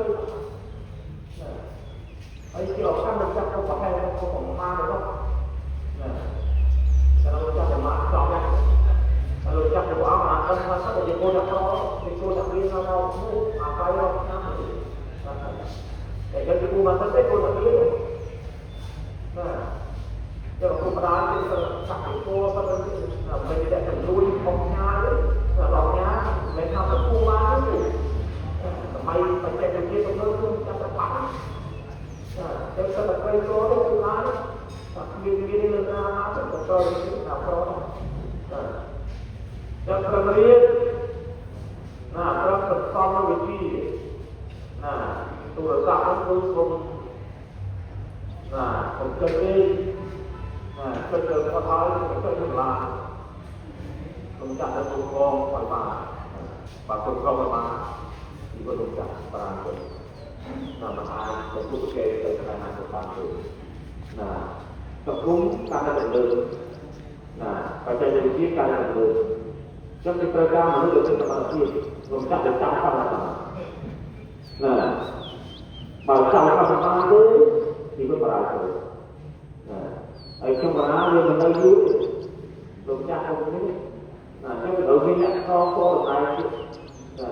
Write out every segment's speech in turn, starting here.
ណាហើយជាឱកាសលោកចាស់ក៏ប្រហែលក៏ប្រមាណនោះណាតែលោកចាស់ប្រមាណចប់ណាហើយលោកចាស់ព្រះអង្គអានដឹងថាទៅជាគោលដាក់ក្រជាគោលដាក់រៀននៅនោះអាកាយរាប់ឆ្នាំតែយើងជាគូមកទៅគោលដាក់រៀនណាយកគ្រូបដាលទៅសាក់គោទៅមិនได้តែលួយផងញ៉ាទៅដល់ញ៉ាមិនថាទៅគូមកទេសម័យបច្ចេកវិទ្យាទំនើបគឺចាប់តែបាក់តែទៅតែទៅក្រទៅគឺបានតែគ្មានមានលើណាមកទៅទៅណាប្រណាចាំប្ររៀនណាប្រសសំវិធីណាទូរស័ព្ទហ្នឹងគឺគុំណាគុំចុចទេណាចុចទៅគាត់ហើយចុចទៅឡាគុំចាក់ទៅគុំកងឲ្យបានបាទគុំក្រងឲ្យបានពីព្រោះលោកចាក់ប្រាគុំណាមិនអាចទៅពុកគេទៅខាងណាទៅបានទេណាសង្គមកាន់តែលើណាបច្ចេកវិទ្យាកាន់តែលើចឹងគេត្រូវការមនុស្សដែលមានសមត្ថភាពលោកចាក់ទៅចាំបានណាបើចាំបានបានទេពីព្រោះបារាទៅណាហើយខ្ញុំបារាវាមិននៅយូរលោកចាក់ទៅនេះណាចឹងត្រូវមានអ្នកខ្នងកតំណែងទៀតណា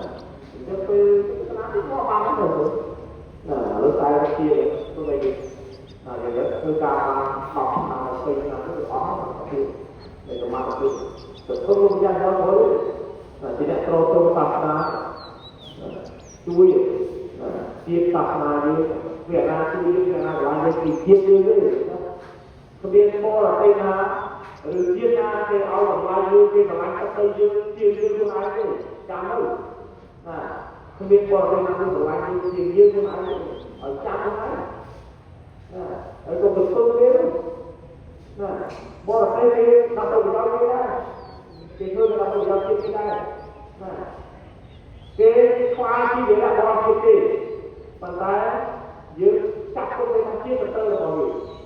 អញ្ចឹងពេលស្នាទីមកបានទៅណាឥឡូវតែជាទៅវិញណាយ៉ាងនេះធ្វើការបាន10ឆ្នាំ20ឆ្នាំទៅអស់ភាពនៃសមត្ថភាពទៅធ្វើលោកយ៉ាងដល់ទៅជាអ្នកត្រត្រង់សាសនាជួយជាតិសាសនាយើងវាណាជួយយើងវាណាកន្លែងយើងពីជាតិយើងទេគ្មានបរទេសណាឬជាតិណាគេឲ្យតម្លៃយើងគេតម្លៃទឹកដីយើងជាយើងខ្លួនឯងទេចាំទៅណាគ្មានបរទេសណាគេតម្លៃយើងជាយើងខ្លួនឯងឲ្យចាំខ្លួនឯងណាហើយកុំទៅស្ទើគេណាបរទេសគេដល់ទៅប្រយោជន៍គេដែរគេធ្វើដល់ប្រយោជន៍ជាតិគេដែរណាគេខ្លាចជាវីរៈ